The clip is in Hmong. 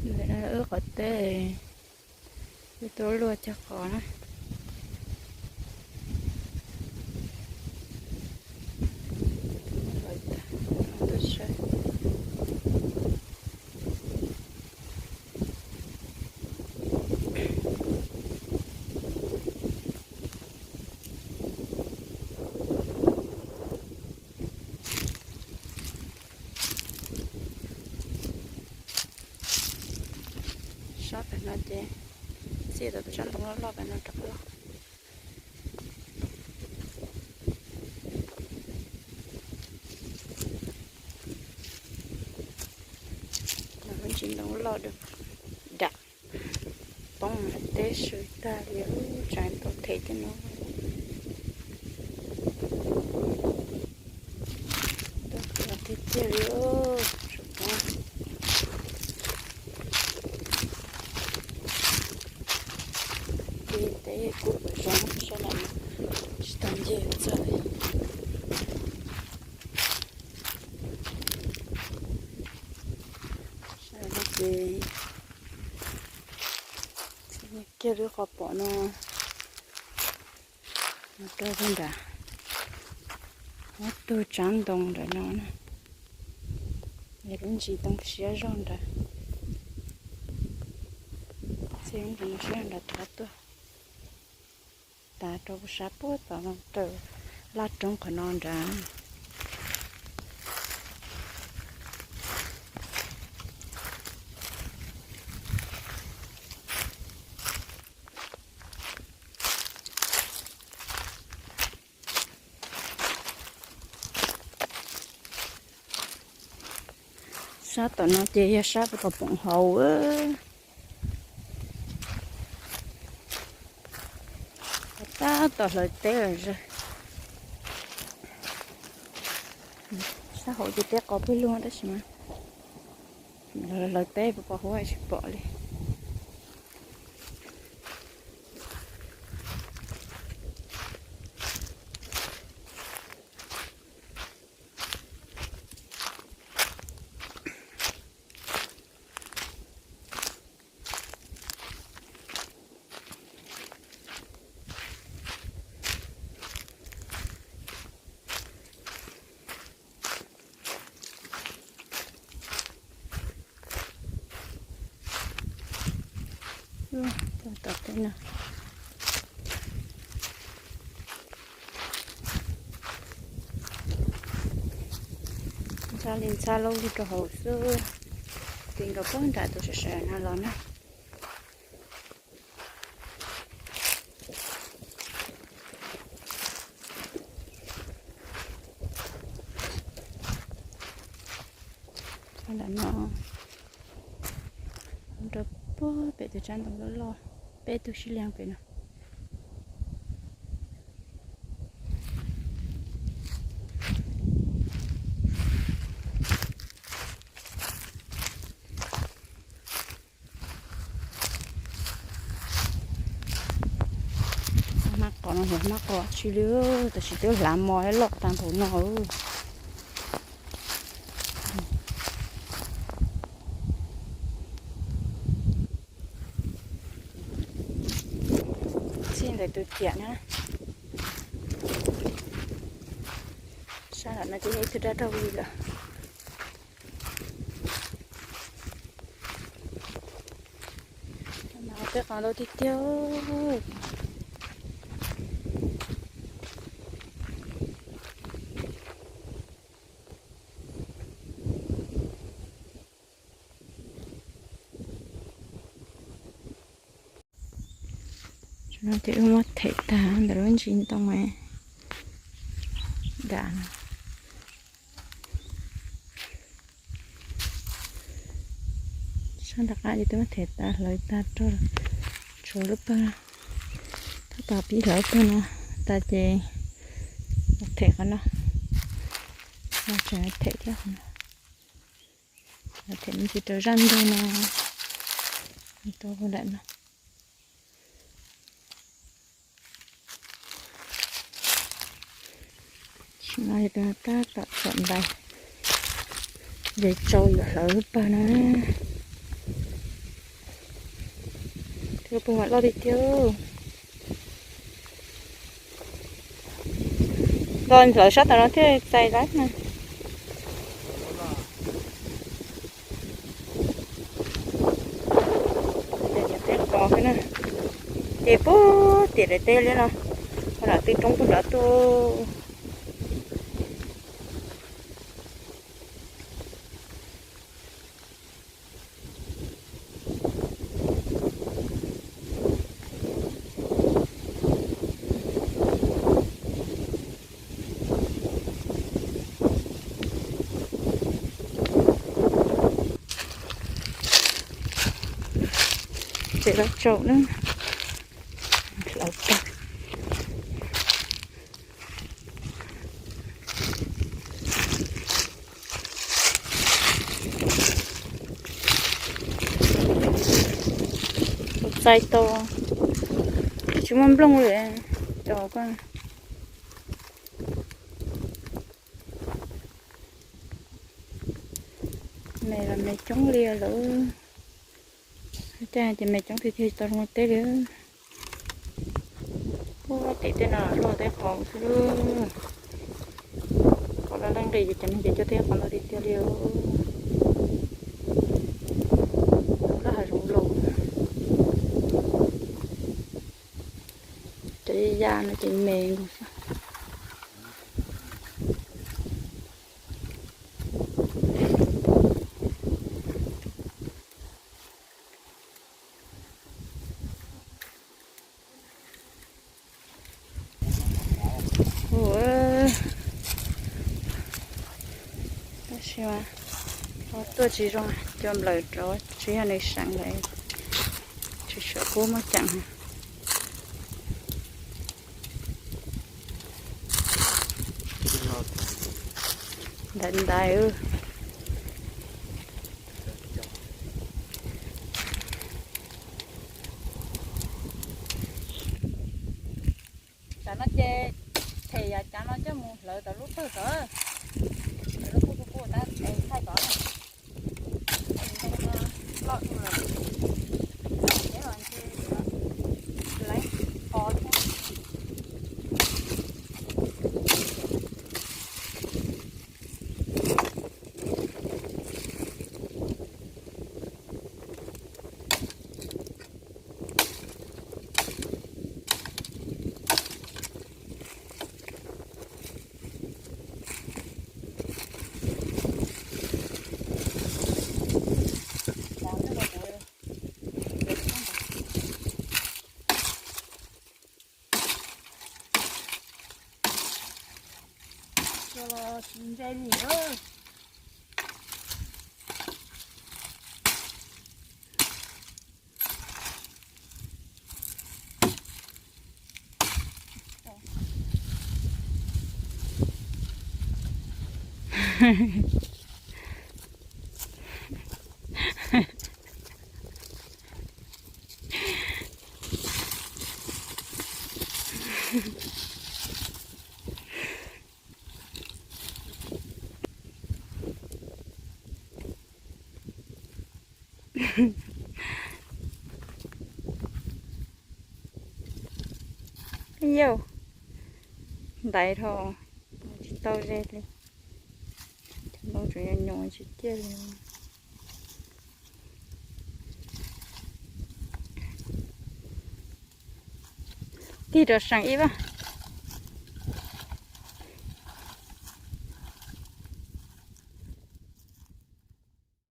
Ntawm no wb qhov teb, wb tuaj luaj cog qos na. Sab pem no ces txij tau tus sab ntoo loj loj pem no rov qab los. Lub ntsis ntoo loj dam poob teb swb tag li, tsam tau them tej no. Tiag tiag li, ces teb kuj pom zoo sab no, tsis tau nce txog li. Sab no ces kiag lub qhov pom no mus rau nram ob tug tsab ntoo nram no na. Lub ntsis ntoo siab zog nrad, txij lub ntsis ntoo siab nrad rov tuaj tas rau sab puag tom no raws laj roob qhov no nrad. Sab tom no ces yog sab puag tom poom hauv. Tab tom hlawv teb lawm. Sab hauv ces teb qos pwg lug tab sis mas hlawv teb puas pom huab tsis pom li. Tom tej no, ntxhab li ntxhab laub lug rau hauv xwb, ti nkaus puag nram tus sawv sawv no los na. Nram no rau puag pem tus tsab ntoo loj loj, peb tug sib leeg pem no. Hmab qos no yog hmab qos tsi li, tab sis twb hlav mos loj tag npaum no. Txij ntawm tus ciam na, sab nram no ces yog ib tug dab raug li lawm. Peb qos ntau tiag tiag. Ces wb muab them tag ntawm lub ntsis ntoo nram no. Sab nram qab ces twb muab them tas hlawv tag rau, tshuav lub pawg, tab tom pib hlawv lub pawg no tas ces them qhov no, tseem them thiab qhov no, them me ntsis rau zaj ntug no, rau nram no. Tam no yog tab tom txom ntais, ces tsau yuav hlawv lub pawg no. Puag mas loj tiag tiag. Nto hlawv sab tom no thiaj txais lawm na. Ces niam teb qos xwb na. Ces puag tim daim teb liab no, ho nram tw roob puag nrad tuaj. Tsev laj tsaum na, hlawv tag. Kuv txais tau, tsis muaj nplooj li, cov ko. Me los me coob li lawm. Cas ces me coob tiag tiag tsis tau zoo teb li. Puag tim tej no luaj tej qos xwb. Qos loj leej nqis ces cov neeg ces coj tej qos ntau tiag tiag li. Loj hav zoov los. Cov ya no ces me nkaus xwb. Tab sis mas tuaj tsis zoo, cua nplawm rau tsis yog nws seem lawm, tsis tshua pub muaj ceem. Ntaiv ntaiv. Tam no ces them yav cav no coj mus hlawv tom lub pawg tod, lub pawg kuj kuj tab thaij tod na. Loj dhau lawm, lawv qos thiab. Los tsis ntse li. Yauj, ntaiv dhau, tsis tau ze li. Cov ntoo tseem nyuam nyuam tsis ciaj li. Tig rau seem ib vas.